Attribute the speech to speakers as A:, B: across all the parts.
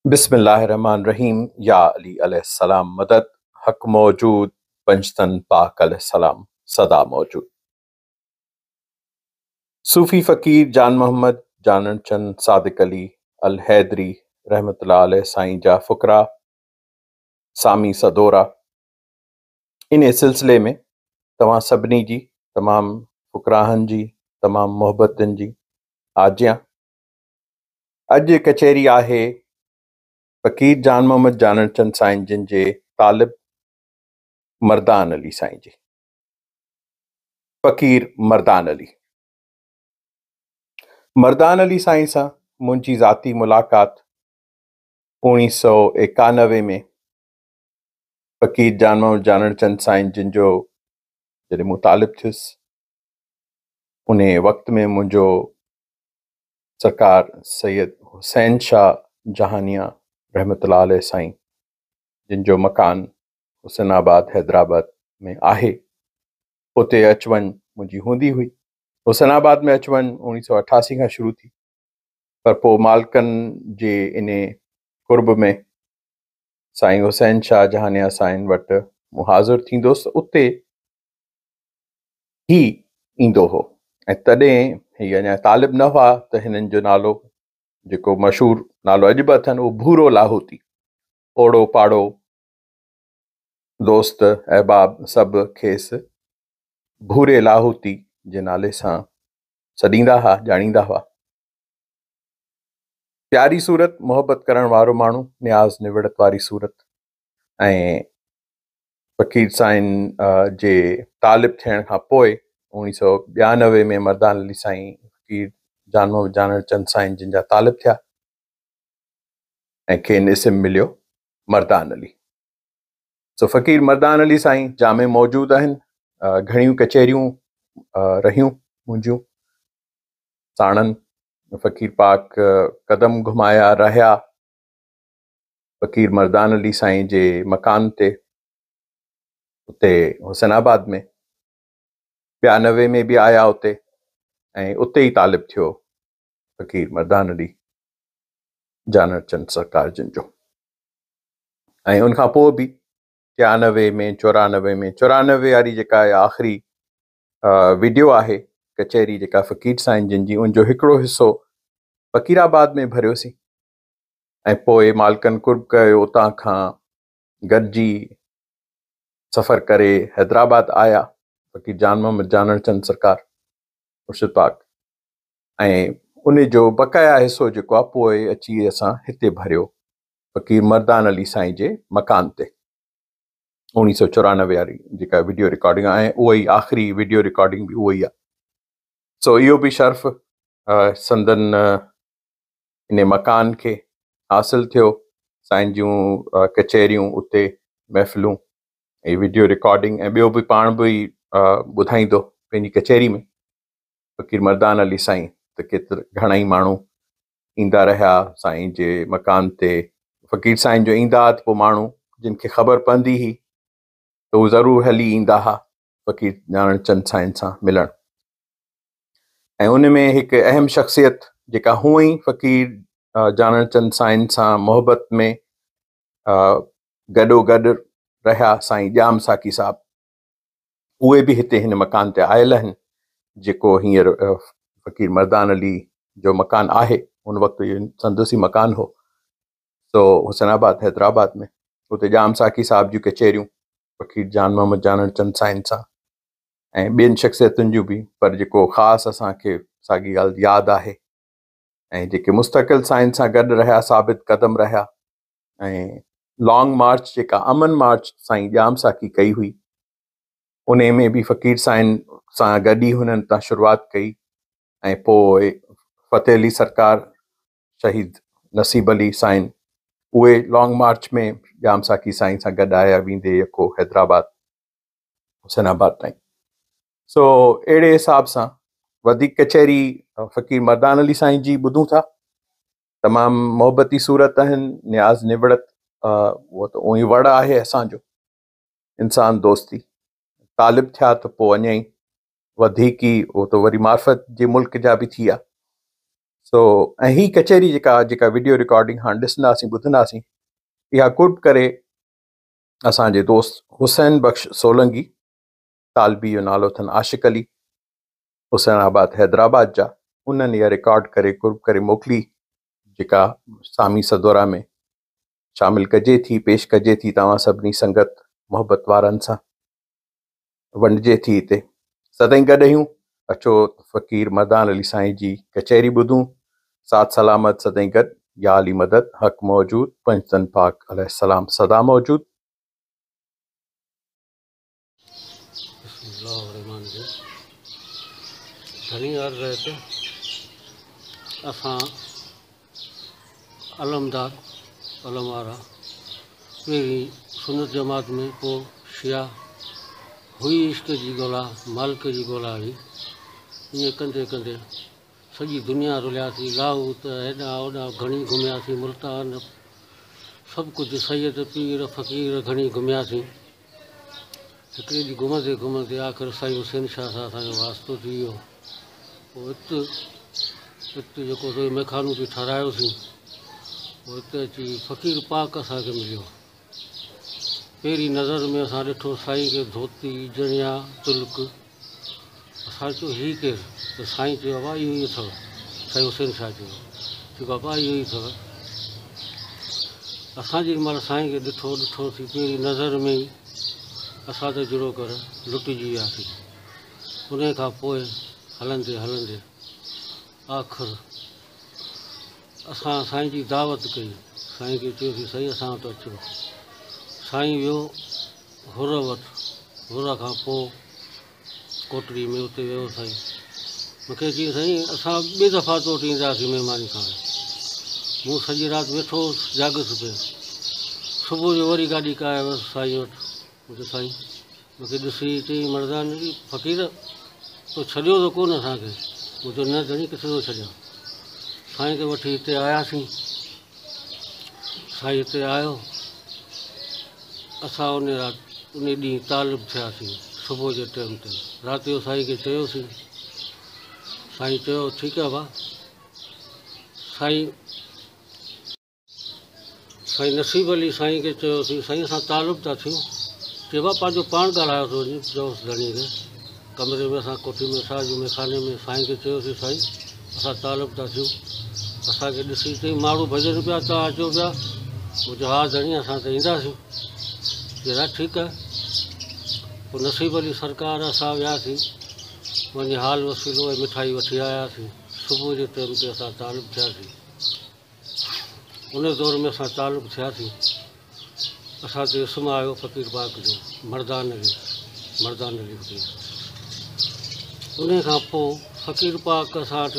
A: بسم الله الرحمٰن الرحيم يا علي عليه السلام مدد حق موجود پنجتن پاڪ عليه السلام سدا موجود. صوفي فقير جان محمد جانڻ چند صادق علي الحيدري رحمة الله عليه سائين جا فقراء سامي سدورا انهي سلسلي ۾ توهان سڀني جي تمام فقراهن جي تمام محبتن جي آجيان. اڄ ڪچهري آهي فقير جان محمد جانڻ چند سائين جن جي طالب مردان علي سائين جي. فقير مردان علي. مردان علي سائين سان منهنجي ذاتي ملاقات اوڻيهه سؤ ايڪانوي ۾ فقير جان محمد جانڻ چند سائين جن جو جڏهن مون طالب ٿيس انهي وقت ۾ منهنجو سرڪار سيد حسين شاهه جهانيان رحمة الله عليه سائين جن جو مڪان حسين آباد حيدرآباد ۾ آهي اتي اچ وڃ منهنجي هوندي هئي. حسين آباد ۾ اچ وڃ اوڻيهه سؤ اٺاسي کان شروع ٿي پر پوء مالڪن جي انهي قرب ۾ سائين حسين شاهه جهانيان سائين وٽ مون حاضر ٿيندو هوس ته اتي هي ايندو هو ۽ تڏهن هي اڃا طالب نه هئا ته هنن جو نالو جيڪو مشهور نالو اڄ به اٿن اهو ڀورو لاهوتي اوڙو پاڙو دوست احباب سڀ کيس ڀوري لاهوتي جي نالي سان سڏيندا هئا ڄاڻيندا هئا. پياري صورت محبت ڪرڻ وارو ماڻهو نياز نوڙت واري صورت ۽ فقير سائين جي طالب ٿيڻ کان پوء اوڻيهه سؤ ٻيانوي ۾ مردان علي سائين فقير جان محمد جانڻ چند سائين جن جا طالب ٿيا ۽ کين اسم مليو مردان علي. سو فقير مردان علي سائين جامع موجود آهن. گهڻيون ڪچهريون رهيون منهنجيون ساڻن. فقير پاڪ قدم گهمايا رهيا. فقير مردان علي سائين جي مڪان تي اتي حسين آباد ۾ ٻيانوي ۾ به آيا اتي ۽ اتي ئي طالب ٿيو فقير مردان علي جانڻ چند سرڪار جن جو ۽ ان کان پوء به ٽيانوي ۾ چورانوي ۾ چورانوي واري جيڪا آخري وڊيو آهي ڪچهري جيڪا فقير سائين جن جي ان جو هڪڙو حصو فقير آباد ۾ ڀريوسين ۽ پوء مالڪن قرب ڪيو اتان کان گڏجي سفر ڪري حيدرآباد آيا فقير جان محمد جانڻ چند سرڪار مرشد پاڪ ۽ ان جو بقايا حصو جيڪو آهي پوء اچي اسان هتي ڀريو فقير مردان علي سائين جي مڪان تي اوڻيهه سو چورانوي واري جيڪا وڊيو رڪارڊنگ آهي اها ئي آخري وڊيو رڪارڊنگ به اها ئي آهي سو اهو به شرف سندن انهي مڪان کي حاصل ٿيو. سائين جون ڪچهريون اتي محفلون ۽ وڊيو رڪارڊنگ ۽ ٻيو به پاڻ به ٻڌائيندو پنهنجي ڪچهري ۾ فقير مردان علي سائين ته ڪيتر گهڻا ئي ماڻهو ايندا رهيا سائين جي مڪان تي فقير سائين جو ايندا ته پوء ماڻهو جن کي خبر پوندي هئي ته هو ضرور هلي ايندا ها فقير جانڻ چند سائين سان ملڻ. ۽ ان ۾ هڪ اهم شخصيت جيڪا هونء ئي فقير جانڻ چند سائين سان محبت ۾ گڏو گڏ رهيا سائين ڄام ساقي صاحب اهي به هتي هن مڪان تي آيل آهن جيڪو هينئر فقير مردان علي جو مڪان آهي ان وقت اهو سندس ئي مڪان هو سو حسين آباد حيدرآباد ۾ اتي ڄام ساقي صاحب جون ڪچهريون فقير جان محمد جانڻ چند سائين سان ۽ ٻين شخصيتن جون به پر جيڪو خاص اسان کي ساڳي ڳالهه ياد آهي ۽ جيڪي مستقل سائين سان گڏ رهيا ثابت قدم رهيا ۽ لانگ مارچ جيڪا امن مارچ سائين ڄام ساقي ڪئي هئي ان ۾ به فقير سائين سان گڏ ئي هنن تان شروعات ڪئي ۽ پوء فتح علي سرڪار شهيد نصيب علي سائين اهي لانگ مارچ ۾ ڄام ساقي سائين سان گڏ آيا ويندي يڪو حيدرآباد حسين آباد تائين سو اهڙي حساب سان وڌيڪ ڪچهري فقير مردان علي سائين جي ٻڌون ٿا تمام محبتي صورت آهن نياز نوڙت اهو ته اونئي وڙ آهي اسان جو انسان دوستي طالب ٿيا ته پوء اڃا ئي وڌيڪ ئي اهو ته وري معرفت جي ملڪ جا به ٿي ويا. سو ۽ هي ڪچهري جيڪا جيڪا وڊيو رڪارڊنگ هاڻ ڏسنداسين ٻڌنداسين اها قرب ڪري اسان جي دوست حسين بخش سولنگي طالبي جو نالو اٿن عاشق علي حسين آباد حيدرآباد جا انهن اها رڪارڊ ڪري قرب ڪري موڪلي جيڪا سامي سدورا ۾ شامل ڪجي ٿي پيش ڪجي ٿي توهان سڀني سنگت محبت وارن سان ونڊجي ٿي هتي سدائين گڏ آهيون اچو فقير مردان علي سائين جي ڪچهري ٻڌون ساٿ سلامت سدائين گڏ يا علي مدد حق موجود پنجتن پاڪ عليه السلام سدا موجود.
B: بسم الله الرحمن الرحيم ڌڻي عرض آهي ته اسان علمدار علم وارا پهرين سنت جماعت ۾ پوء شيعا هئي عشق جي ڳولا مالڪ جي ڳولا هئي ائين ڪندي ڪندي سڄي دنيا رلياسين لاهوت هيڏانهن هوڏانهن گهڻي گهمياسين ملتان سڀ ڪجهه سيد پير فقير گهڻي گهمياسين هڪڙي ڏينهن گهمندي گهمندي آخر سائين حسين شاهه سان اسان جو واسطو ٿي ويو. پوء ات ات جيڪو سو ميخانو پي ٺهرايوسين. پوء ات اچي فقير پاڪ اسان کي مليو. پهرين نظر ۾ اسان ڏٺو سائين کي ڌوتي، جڻيا، تلڪ. اسان چيو هي ڪير؟ ته سائين چيو بابا اهو ئي اٿو. سائين حسين شاهه چيو چي بابا اهو ئي اٿو. اسان جيڏي مهل سائين کي ڏٺو ڏٺوسين پهرين نظر ۾ ئي اسان ته جهڙو ڪر لٽجي وياسين. انهي کان پوء هلندي هلندي آخر اسان سائين جي دعوت ڪئي. سائين کي چيوسين سائين اسان وٽ اچو. سائين ويو حر وٽ، حر کان پوء ڪوٽڙي ۾ اتي ويو سائين مون کي چيائين سائين اسان ٻي دفعا تو وٽ اينداسين مهماني کائڻ. مون سڄي رات ويٺو هوس جاڳس پيو. صبح جو وري گاڏي ڪاهي ويس سائين وٽ. مون چيو سائين مون کي ڏسي چيائين مردان علي فقير تو ڇڏيو ته ڪونه اسان کي. مون چيو نه ڌڻي ڪٿي ٿو ڇڏيان. سائين کي وٺي هتي آياسين. سائين هتي آيو. اسان ان رات ان ڏينهن طالب ٿياسين صبح جي ٽيم تي. رات جو سائين کي چيوسين. سائين چيو ٺيڪ آهي ڀاء. سائين سائين نصيب علي سائين کي چيوسين سائين اسان طالب ٿا ٿيون. چي ڀاء پنهنجو پاڻ ڳالهايو ٿو وڃي چيوس ڌڻي کي. ڪمري ۾ اسان ڪوٺي ۾ شاهه جي ميخاني ۾ سائين کي چيوسين سائين اسان طالب ٿا ٿيون. اسان کي ڏسي چئي ماڻهو ڀڄن پيا توهان اچو پيا. مون چيو ها ڌڻي اسان ته اينداسين. چي ها ٺيڪ آهي. پوء نصيب علي سرڪار اسان وياسين وڃي حال وسيلو ۽ مٺائي وٺي آياسين. صبح جي ٽيم تي اسان طالب ٿياسين. ان دور ۾ اسان طالب ٿياسين. اسان تي اسم آيو فقير پاڪ جو مردان علي مردان علي فقير. انهي کان پوء فقير پاڪ اسان وٽ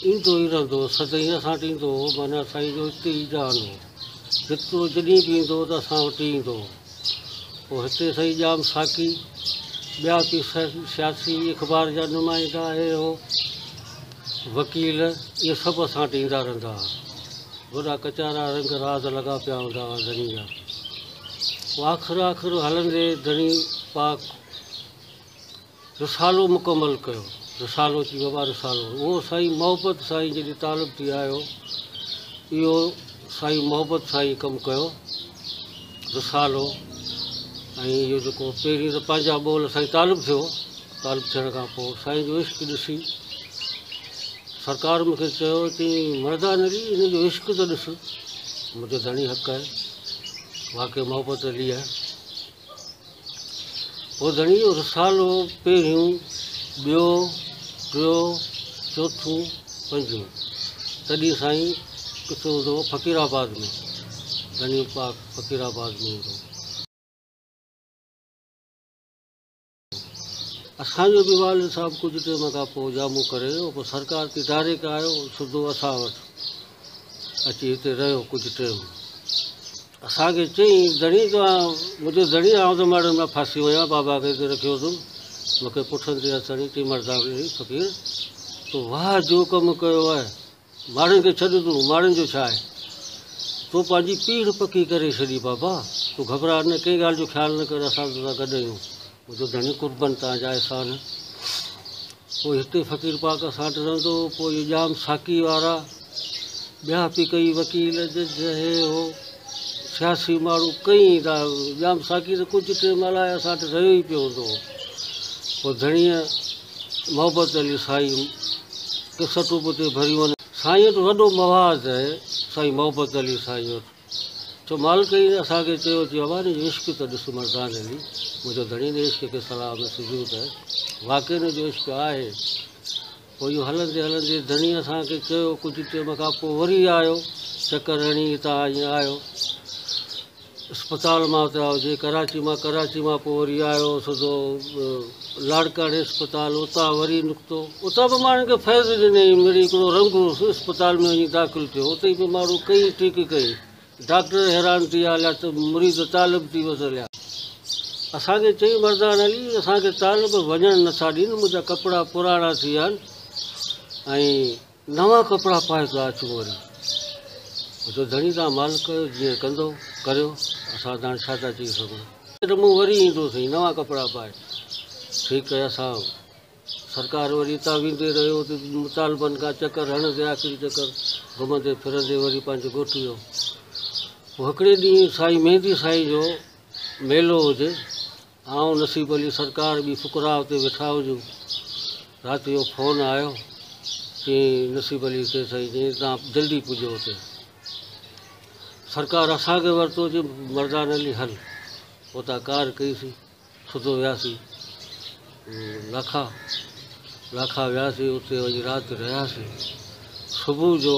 B: ايندو ئي رهندو هو، سدائين اسان وٽ ايندو هو، معنيٰ سائين جو اتي ئي جهان هو. جيترو جڏهن به ايندو هو ته اسان وٽ ئي ايندو هو. پوء هتي سائين ڄام ساقي، ٻيا به سياسي اخبار جا نمائندا، هي هو وڪيل، اهي سڀ اسان وٽ ايندا رهندا هئا. وڏا ڪچارا رنگ راز لڳا پيا هوندا هئا ڌڻي جا. پوء آخر آخر هلندي ڌڻي پاڪ رسالو مڪمل ڪيو. رسالو چي بابا رسالو. اهو سائين محبت سائين جڏهن طالب ٿي آيو اهو سائين محبت سائين ڪم ڪيو رسالو ۽ اهو جيڪو پهرين ته پنهنجا ٻول سائين طالب ٿيو. طالب ٿيڻ کان پوء سائين جو عشق ڏسي سرڪار مون کي چيو چيائين مردان علي هن جو عشق ته ڏس. مون چيو ڌڻي حق آهي واقعي محبت علي آهي. پوء ڌڻي جو رسالو پهريون، ٻيو، ٽيو، چوٿون، پنجون تڏهن سائين ڪٿي هوندو هو فقير آباد ۾ ڌڻي پاڪ فقير آباد ۾ هوندو هو. اسان جو به والد صاحب ڪجهه ٽيم کان پوء جامو ڪري ويو، پوء سرڪار تي ڊائريڪٽ آيو سڌو اسان وٽ اچي هتي رهيو ڪجهه ٽيم. اسان کي چيائين ڌڻي توهان منهنجو ڌڻي آئون ته ماڙين مان ڦاسي ويو آهيان بابا کي هتي رکيو اٿم مون کي پٺن تي هٿ هڻي چيائين مردان علي فقير تو واهه جو ڪم ڪيو آهي ماڙين کي ڇڏ تون ماڙين جو ڇا آهي تو پنهنجي پيڙهه پڪي ڪري ڇڏي بابا تون گهٻراء نه ڪنهن ڳالهه جو خيال نه ڪر اسان تو سان گڏ آهيون منهنجو ڌڻي قربان تان جا احسان. پوء هتي فقير پاڪ اسان وٽ رهندو هو. پوء اهي ڄام ساقي وارا ٻيا به ڪئي وڪيل جج هي هو سياسي ماڻهو ڪئي ايندا. ڄام ساقي ته ڪجهه ٽيم الائي اسان وٽ رهيو ئي پيو هوندو هو. پوء ڌڻيء محبت علي سائين ڪسٽون به اتي ڀريون. سائين وٽ وڏو مواد آهي، سائين محبت علي سائين وٽ. ڇو مالڪ ئي اسان کي چيو چي ابا هن جو عشق ته ڏس مردان علي منهنجو ڌڻي هن عشق کي سلام ۽ سجود آهي واقعي هن جو عشق آهي. پوء اهو هلندي هلندي ڌڻي اسان کي چيو ڪجهه ٽيم کان پوء وري آيو چڪر هڻي هتان ائين آيو اسپتال مان اتي آيو جي ڪراچي مان ڪراچي مان پوء وري آيو سڌو لاڙڪاڻي اسپتال اتان وري نڪتو اتان به ماڻهن کي فيض ڏنائين مڙئي هڪڙو رنگ هوس اسپتال ۾ وڃي داخل ٿيو اتي به ماڻهو ڪئي ٺيڪ ڪئي ڊاڪٽر حيران ٿي ويا هليا ته مريد طالب ٿي ويس هليا اسان کي چئي مردان علي اسان کي طالب وڃڻ نٿا ڏين منهنجا ڪپڙا پراڻا ٿي ويا آهن ۽ نوان ڪپڙا پائي ٿا اچون وري جو ڌڻي تان مالڪ ڪيو جيئن ڪندو ڪريو اسان ته هاڻي ڇا ٿا چئي سگهون ته مون وري ايندو سائين نوان ڪپڙا پائي ٺيڪ آهي اسان سرڪار وري اتان ويندي رهيو ته مطالبن کان چڪر هڻندي آخري چڪر گهمندي ڦرندي وري پنهنجي ڳوٺ ويو. پوء هڪڙي ڏينهن سائين مهندي سائين جو ميلو هجي، آئون نصيب علي سرڪار ٻي فقراء اتي ويٺا هجون. رات جو فون آيو چيائين نصيب علي کي سائين چيائين توهان جلدي پڄو اتي. سرڪار اسان کي ورتو چي مردان علي هل. اتان ڪار ڪئيسين. سڌو وياسين لاکا، لاکا وياسين اتي وڃي رات رهياسين. صبح جو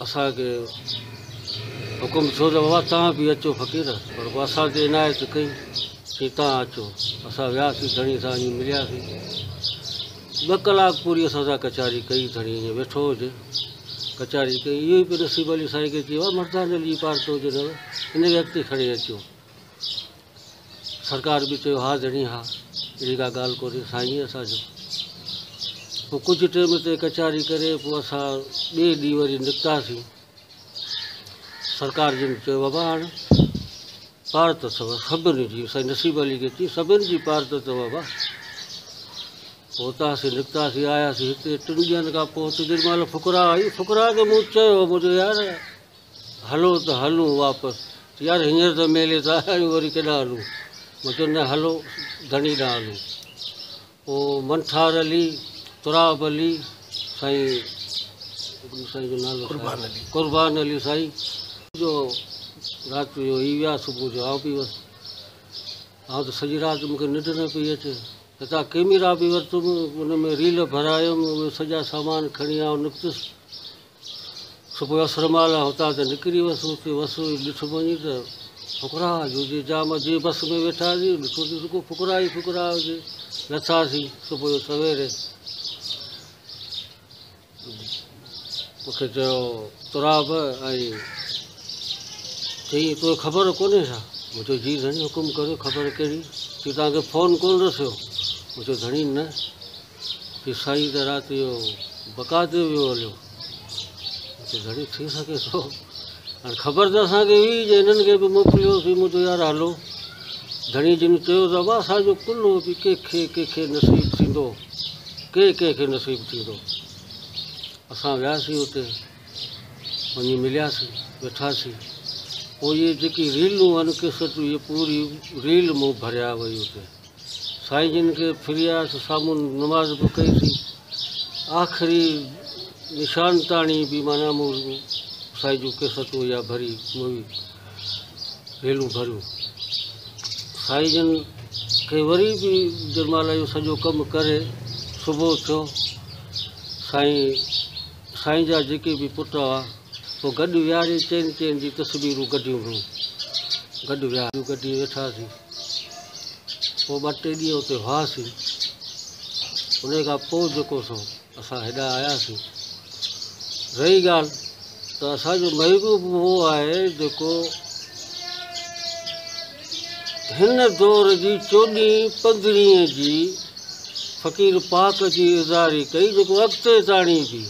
B: اسان کي حڪم ٿيو ته بابا توهان به اچو فقير، پر پوء اسان تي عنايت ڪئي چي توهان اچو. اسان وياسين ڌڻي سان وڃي ملياسين. ٻه ڪلاڪ پوري اسان سان ڪچهري ڪئي ڌڻي ائين ويٺو هجي ڪچهري ڪئي. اهو ئي پيو نصيب علي سائين کي چيو آهي مردان علي جي پارت هجي نه ان کي اڳتي کڻي اچو. سرڪار به چيو ها ڌڻي ها اهڙي ڪا ڳالهه ڪونهي سائين اسان جو. پوء ڪجهه ٽيم تي ڪچهري ڪري پوء اسان ٻئي ڏينهن وري نڪتاسين. سرڪار جن چيو بابا هاڻ پارت اٿو سڀني جي سائين نصيب علي کي چي سڀني جي پارت اٿو بابا. پوء اتان اسين نڪتاسين آياسين هتي ٽن ڏينهن کان پوء هتي جيڏي مهل فقراء آئي فقراء کي مون چيو مون چيو يار هلو ته هلون واپس. يار هينئر ته ميلي تان آيا آهيون وري ڪيڏانهن هلون؟ مون چيو نه هلو ڌڻي ڏانهن هلون. پوء منٺار علي، تراب علي، سائين سائين جو نالو قربان علي، قربان علي سائين جو رات جو هي ويا صبح جو آئون به ويس. آئون ته سڄي رات مون کي ننڊ نه پئي اچي. هتان ڪيميرا به ورتم ان ۾ ريل ڀرايم اهي سڄا سامان کڻي آئون نڪتس. صبح جو اسر مهل هتان ته نڪري ويس اتي وس ڏٺم وڃي ته فقراء جو جي جام جي بس ۾ ويٺا هئاسين ڏٺو ته رڳو فقراء ئي فقراء هجي لٿاسين صبح جو سويري مونکي چيو تراب ۽ چيائين توکي خبر ڪونهي ڇا مون چيو جي ڌڻي حڪم ڪريو خبر ڪهڙي چي توهان کي فون ڪونه رسيو مون چيو ڌڻي نه چي سائين ته رات جو بقا تي ويو هليو. مون چيو ڌڻي ٿي سگهي ٿو. هاڻي خبر ته اسان کي هئي جي هنن کي به موڪليوسين. مون چيو يار هلو. ڌڻي جن چيو ته ابا اسان جو ڪلهو به ڪنهن کي ڪنهن کي نصيب ٿيندو ڪنهن ڪنهن کي نصيب ٿيندو. اسان وياسين اتي وڃي ملياسين ويٺاسين. پوء اهي جيڪي ريلون آهن ڪيسٽون اهي پوري ريل مون ڀريا وئي اتي. سائين جن کي ڦري آيس سامهون نماز به ڪئي سين آخري نشان تاڻي به معنيٰ مون سائين جون ڪيستون يا ڀري مووي ريلون ڀريون سائين جن کي وري به جنهن مهل اهو سڄو ڪم ڪري صبح ٿيو سائين سائين جا جيڪي به پٽ هئا پوء گڏ ويهاري چئن چئن جي تصويرون ڪڍيون هيون گڏ ويهاريون ڪڍي ويٺاسين پوء ٻه ٽي ڏينهن اتي هئاسين. انهيء کان پوء جيڪو سو اسان هيڏانهن آياسين. رهي ڳالهه ته اسان جو محبوب اهو آهي جيڪو هن دور جي چوڏهين پندرهين جي فقير پاڪ جي اظهاري ڪئي جيڪو اڳتي تاڻي به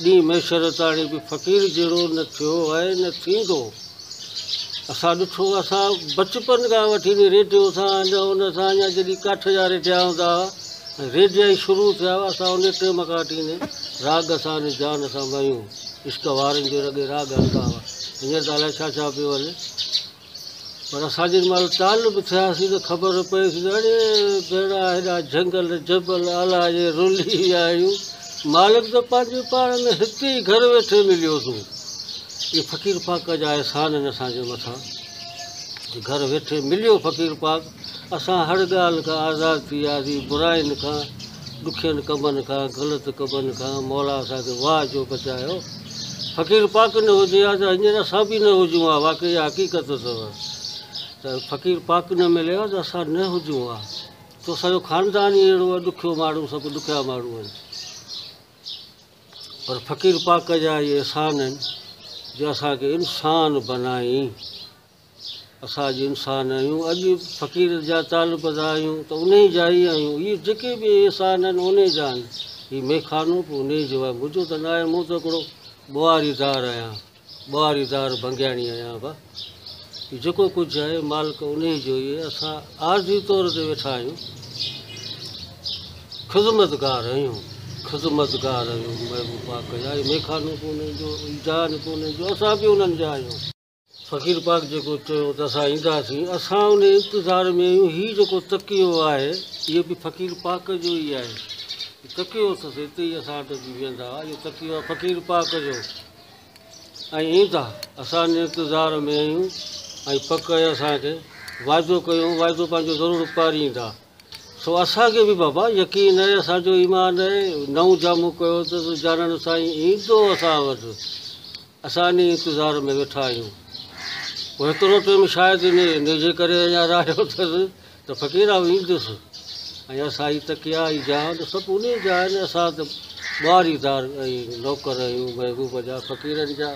B: ڏينهن محشر تاڻي به فقير جهڙو نه ٿيو آهي نه ٿيندو. اسان ڏٺو اسان بچپن کان وٺي ريڊيو سان يا ان سان يا جڏهن ڪاٺ جا ريڊيا هوندا هئا ۽ ريڊيا ئي شروع ٿيا هئا، اسان انهي ٽيم کان وٺي انهي راڳ سان انهي جان سان ويون. عشق وارن جو اڳي راڳ هلندا هئا، هينئر ته الائي ڇا ڇا پيو هلي. پر اسان جيڏي مهل طالب ٿياسين ته خبر پئي ته اڙي ڀيڙا هيڏا جهنگل جبل الائي جي رلي ويا آهيون، مالڪ ته پنهنجي پاڻ ۾ هتي ئي گهر ويٺي مليوسون. اهي فقير پاڪ جا احسان آهن اسان جي مٿان جو گهر ويٺي مليو فقير پاڪ. اسان هر ڳالهه کان آزاد ٿي وياسين، براين کان، ڏکين ڪمن کان، غلط ڪمن کان مولا اسان کي واهه جو بچايو. فقير پاڪ نه هجي ها ته هينئر اسان به نه هجون ها، واقعي اها حقيقت اٿو ته فقير پاڪ نه ملي ها ته اسان نه هجون ها. ته اسان جو خاندان ئي اهڙو آهي، ڏکيو ماڻهو، سڀ ڏکيا ماڻهو آهن. پر فقير پاڪ جا اهي احسان آهن جو اسان کي انسان بنائين. اسان اڄ انسان آهيون، اڄ فقير جا طالب ته آهيون ته انهي جا ئي آهيون. اهي جيڪي به احسان آهن انهي جا آهن. هي ميخانو به انهي جو آهي، منهنجو ته نه آهي. مون ته هڪڙو ٻوهاريدار آهيان، ٻوهاريدار ڀنگياڻي آهيان با. هي جيڪو ڪجهه آهي مالڪ انهي جو ئي آهي. اسان عارضي طور تي ويٺا آهيون، خدمتگار آهيون، خدمتگار آهيون محبوب پاڪ جا. هي ميخانو به انهي جو، هي جهان به انهي جو، اسان به انهن جا آهيون. فقير پاڪ جيڪو چيو ته اسان اينداسين، اسان ان انتظار ۾ آهيون. هي جيڪو تڪيو آهي، اهو به فقير پاڪ جو ئي آهي. هي تڪيو اٿس، هتي ئي اسان وٽ اچي ويهندا هئا. اهو تڪيو آهي فقير پاڪ جو ۽ ايندا، اسان ان انتظار ۾ آهيون ۽ پڪ آهي اسان کي وعدو ڪيو، وعدو پنهنجو ضرور پاريندا. سو اسان کي به بابا يقين آهي، اسان جو ايمان آهي، نئون جامو ڪيو اٿس، جانڻ سائين ايندو اسان وٽ. اسان انهيء انتظار ۾ ويٺا آهيون. پوء هيترو ٽيم شايد انهيء جي ڪري اڃا راهيو اٿس ته فقير آئون ايندس ۽ اسان هي تڪيا هي جهان سڀ انهيء جا آهن، اسان ته ٻهاريدار ۽ نوڪر آهيون محبوب جا، فقيرن جا.